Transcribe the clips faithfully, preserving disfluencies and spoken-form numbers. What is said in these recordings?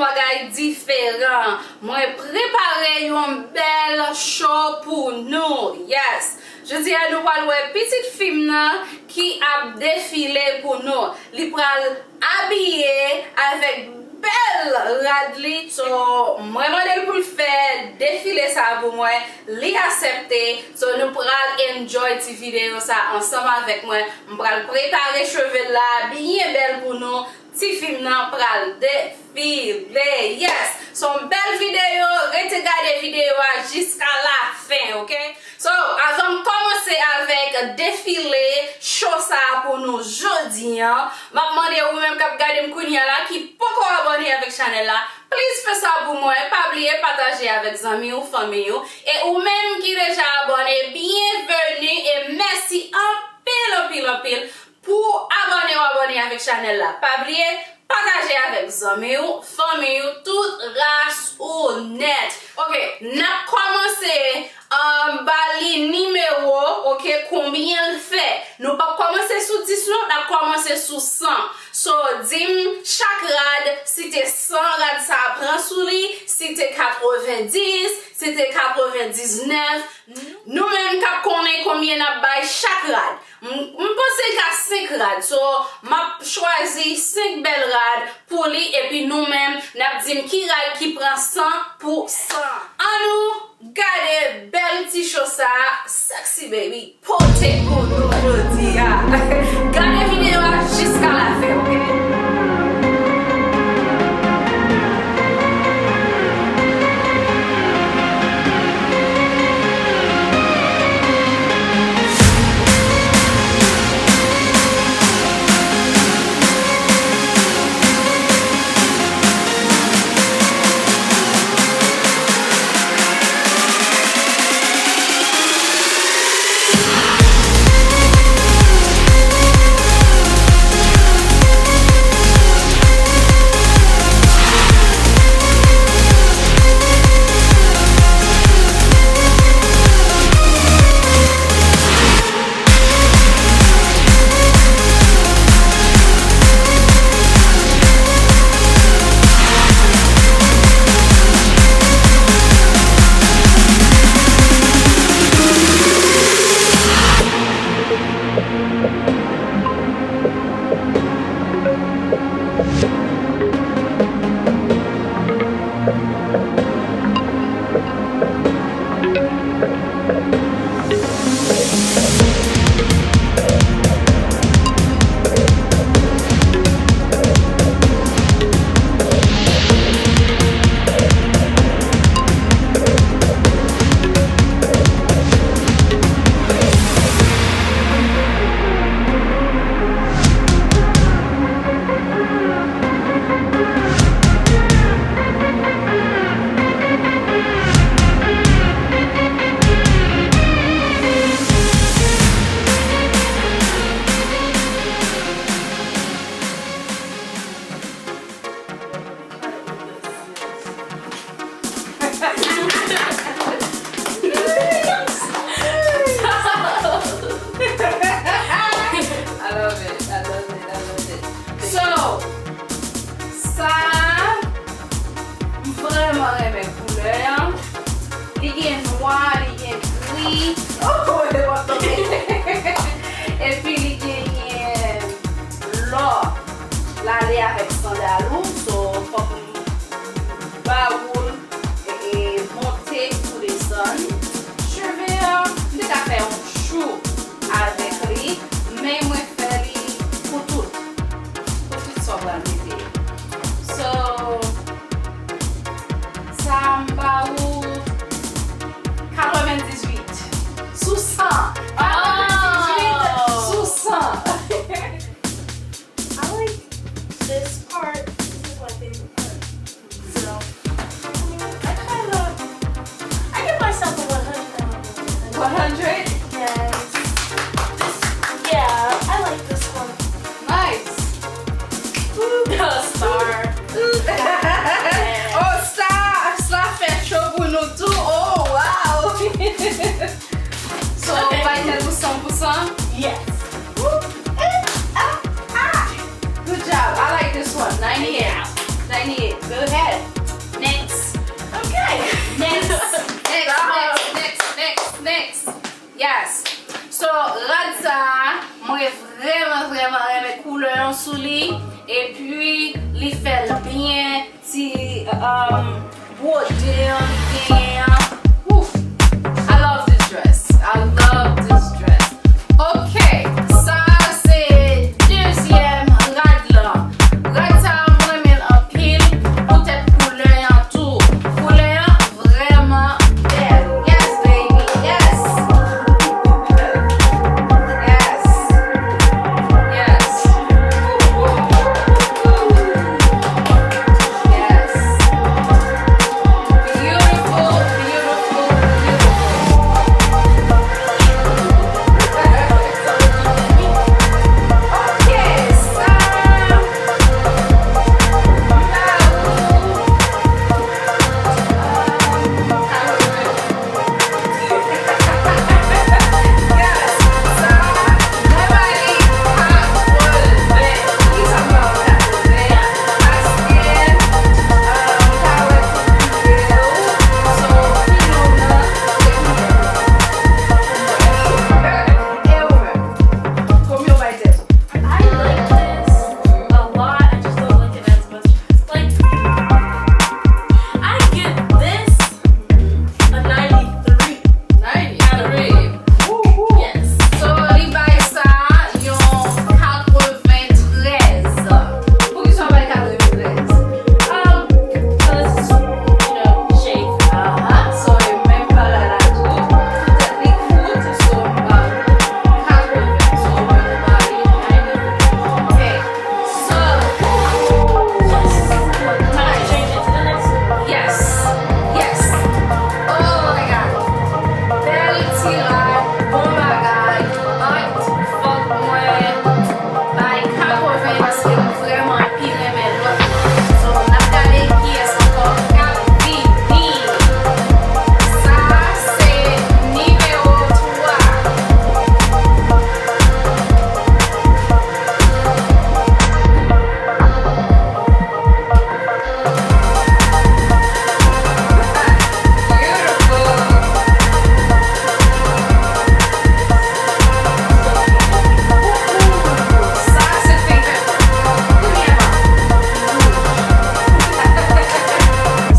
Bagay diferan. Mwen prepare yon bèl show pou nou. Yes. Jodi a nou pral wè pitit fi m nan ki ap defile pou nou. Li pral abiye avèk bèl rad li. So, mwen mande l pou l fè defile sa pou mwen. Li aksepte. So, nou pral enjoy ti videyo sa ansanm avèk mwen. M pral prepare cheve l la byen bèl pou nou. Ti fi m nan pral defile. Yes! Se yon bèl videyo. Rete gade videyo a jiska la fen, oke? So, avan m kòmanse avèk defile show sa a pou nou jodi a, m ap mande ou menm k ap gade m kounye a la, ki poko abòne avèk chanèl la, please fè sa pou mwen. Pa bliye pataje avèk zanmi w, fanmi w. E ou menm ki deja abòne, byenveni e mèsi anpil, anpil, anpil pou abòne w abòne avèk chanèl la. Pa bliye pataje avèk zanmi w, fanmi w, tout ras ou nèt. Oke, n ap kòmanse, um, ba li nimewo, oke, konbyen l fè. Nou p ap kòmanse sou dis non, n ap kòmanse sou san. So, di m chak rad, si te san rad sa a pran sou li, si te katrevenndis, si te katrevendiznèf. Nou menm k ap konnen konbyen n ap bay chak rad. M, m panse l ka senk rad. So, m ap chwazi senk bèl rad pou li, epi nou menm, n ap di m ki rad ki pran san pou san. Annou gade bèl ti show sa a, Sexy Baby pote pou nou jodi a. Gade videyo a jiska la fen, oke? I love it, I love it, I love it. So, sa a, m vrèman renmen koulè a. Li gen nwa, li gen gri. Oh, e pa tonbe. Epi li genyen lò. L ale avèk sandal ou, so fòk m ba ou l, e, e, monte pou desann. Cheve a, m te ka fè yon chou avèk li, men mwen fè li pou tout, pou tout sa w pral mete. So, sa a m ba ou katrevendizuit sou san. Katrevendizuit sou san. I like this part. This is my favorite part. So, I kinda, I give myself a one hundred out of one hundred. One hundred? Yes. This, yeah, I like this one. Nice. Ooh, a star. Ooh. Yes. Oh, star, star fè show pou nou tou. Oh, wow. So, ou bay tèt ou san pou san? Yes. Ooh, eh, ah, ah. Good job. I like this one. Ninety-eight. Ninety-eight. Go ahead. Yes. So, rad sa a, mwen vrèman, vrèman renmen koulè an sou li. Epi, li fè l byen, ti, um, bwode an li genyen an. Ouf. I love this dress. I love this dress. Ok, sa a se dezyèm rad lan. Rad sa a, mwen renmen l anpil poutèt koulè an tou. Koulè an vrèman bèl. Yes, baby, yes. Yes. Yes. Yes. Beautiful, beautiful, beautiful. Ok, sa. I like this a lot. I just don't like it as much. Like, I give this a ninety-three out of ninety. Yes. So, li bay sa yon katreventrèz. Poukisa w bay katreventrèz? Um, 'cause, you know, shape. Aha, so, e menm bagay la tou. Poutèt li kout, so, um, katreven, so, mwen ba li ninety-three. So, yes. Nice. Yes. Yes. Oh my God. Bèl ti rad, bon bagay. But fòk mwen bay katreven paske m vrèman pi renmen lòt lan. So, n ap gade kiyès ankò k ap vini. Sa se nimewo twa.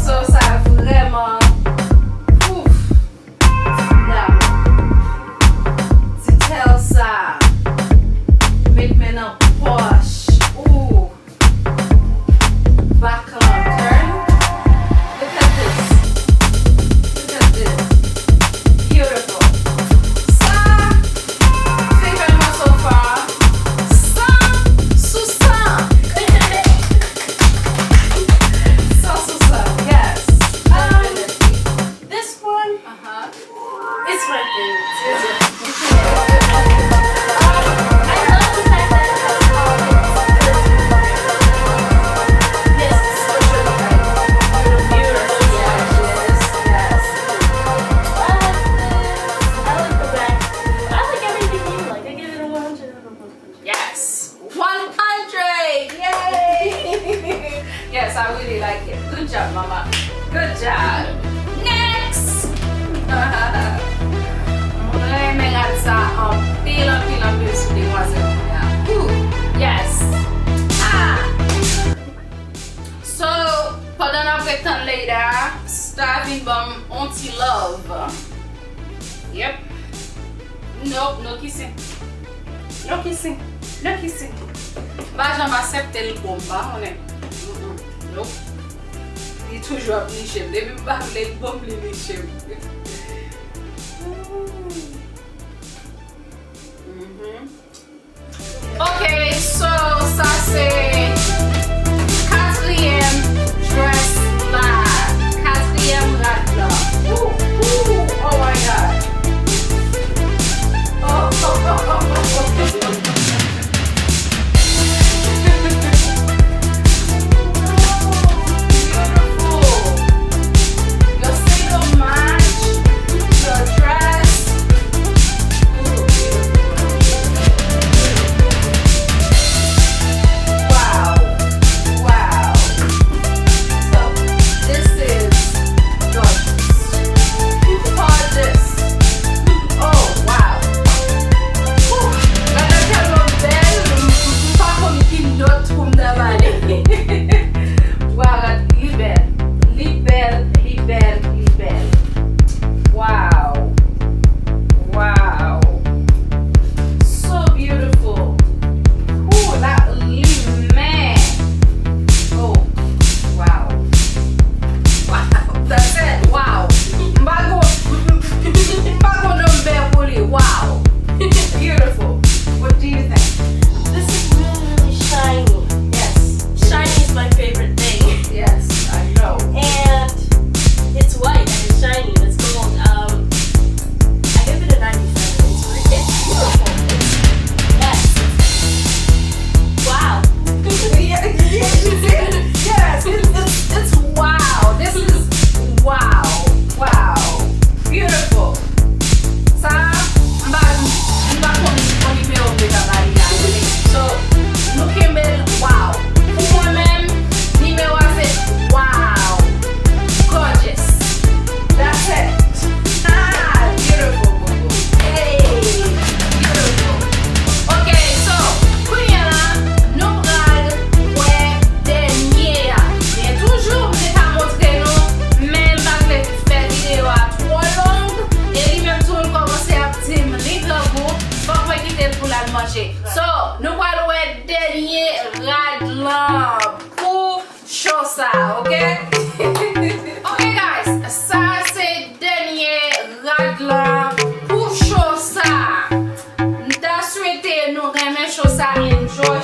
So, sa vrèman, ouf. Dam. Detail sa. Met men nan pòch. Ooh. Back lantern. Look at this. Look at this. Beautiful. Sa, favorite one so far. San sou san. San sou san. Yes. Um, This one, uh-huh, it's my favorite. I love the fact that it has all the, this is for sure, like, beautiful swatches. Yes. I like this. I like the back too. I like everything you like. I give it a one hundred out of one hundred. Yes. One hundred! Yay! Yes, I really like it. Good job, mama. Good job. Next! Mwen renmen rad sa anpil, anpil, anpil sou demwazèl mwen an. Ooh, yes! Ah! So, pandan n ap ret tann Leida, Star vin ban m on ti love. Yep. Nope, no kissing. No kissing. No kissing. M pa janm aksepte l bon, m pa konnen. Mm-mm. Nope. Li toujou ap niche m. Depi m pa vle l bon, li niche m. Mhm. Ok, so sa se katriyèm dress la, katriyèm rad la. Ooh, ooh, oh my God. Oh, oh, oh, oh, oh, oh. Beautiful. Yo se yo match.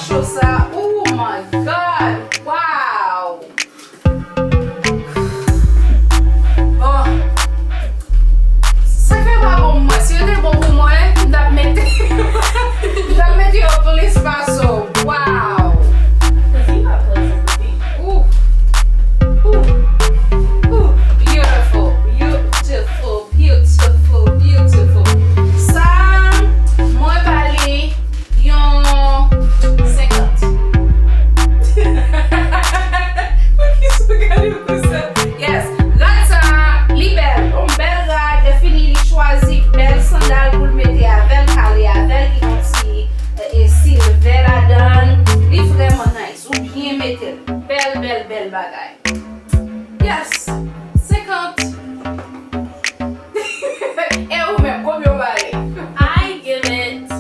Cho sa. Oh my God. Wow. Bon. Sa fè pa bon pou mwen. Si yo te bon pou mwen, m t ap mete, m t ap mete yo plis pase w. Wow. Ooh. Ooh. Ooh. Beautiful. Beautiful. Beautiful. Beautiful. Sa, mwen ba li yon senkant. Poukisa w gade m konsa? Yes, rad sa, li bèl. Yon bèl rad. Lè fini, li chwazi bèl sandal pou l mete avè l, kale avè l, ki gon ti, e, e, silvè ladan l. Li vrèman nice. Ou byen mete l. Bèl, bèl, bèl bagay. Yes. Senkant. E ou menm, konbyen w ba li? I give it,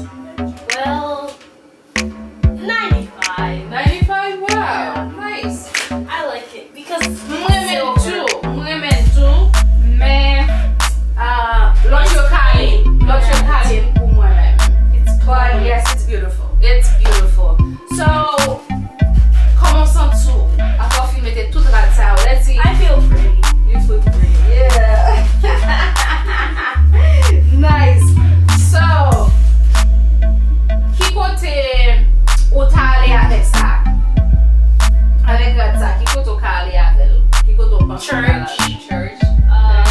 well, ninety-five. Ninety-five, wow. Yeah. Nice. I like it because mwen renmen l tou. Mwen renmen l tou. Men, ah, lòt yo kale. Lòt yo kale pou mwen menm. But yes, it's beautiful. It's beautiful. So, kòman w santi w apre w fin mete tout rad sa yo? Let's see. I feel pretty. You feel pretty. Yeah. Nice. So, ki kote ou ta ale avèk sa? Avèk rad sa, ki kote w ka ale avè l? Ki kote w panse w ka ale? Church. Church. Uh,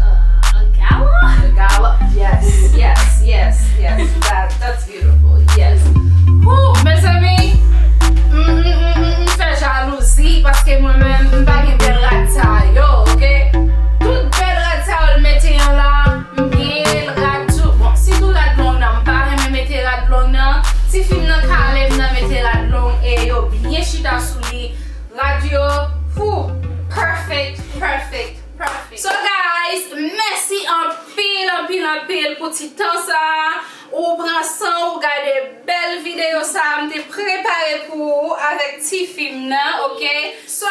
uh, a gala? A gala. Yes, yes, yes, yes. That, that's beautiful. Yes. Whew, mezanmi, m, m, m, m, m fè jalouzi paske mwen menm, m pa gen bèl rad sa yo, oke? Tout bèl rad sa yo l mete an la, m gen rad tou. Bon, sitou rad long nan, m pa renmen mete rad long nan. Tifi m nan kale m nan mete rad long e yo byen chita sou li. Rad yo, whew, perfect, perfect, perfect. So guys, mèsi anpil, anpil, anpil pou ti tan sa. Ou pran san ou gade bèl videyo sa a m te prepare pou ou avèk tifi m nan, oke? So,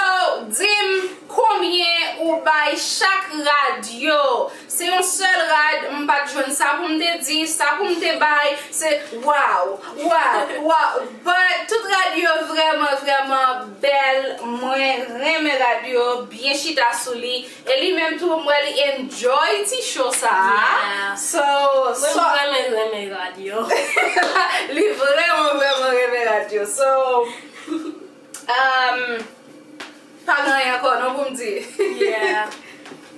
di m konbyen ou bay chak rad yo. Se yon sèl rad, m pa t jwenn sa pou m te di, sa pou m te bay, se wow, wow, wow. But tout rad yo vrèman, vrèman bèl. Mwen renmen rad yo, byen chita sou li. E li menm tou, m wè li enjoy ti cho sa a. Yeah. So, mwen so, vrèman renmen rad yo. Li vrèman, vrèman renmen rad yo. So, um, pa gen anyen ankò non pou m di. Yeah.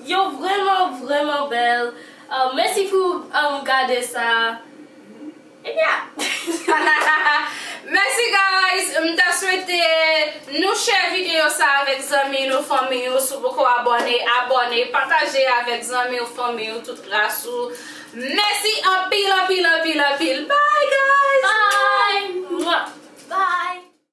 Yo vrèman, vrèman bèl. Uh, mèsi pou, um, gade sa. Ebyen. Mèsi guys, m ta swete nou share videyo sa avèk zanmi nou, fanmi nou. Si w poko abòne, abòne, pataje avèk zanmi w, fanmi w, tout ras ou. Mèsi anpil, anpil, anpil, anpil. Bye guys. Bye. Mwah. Bye.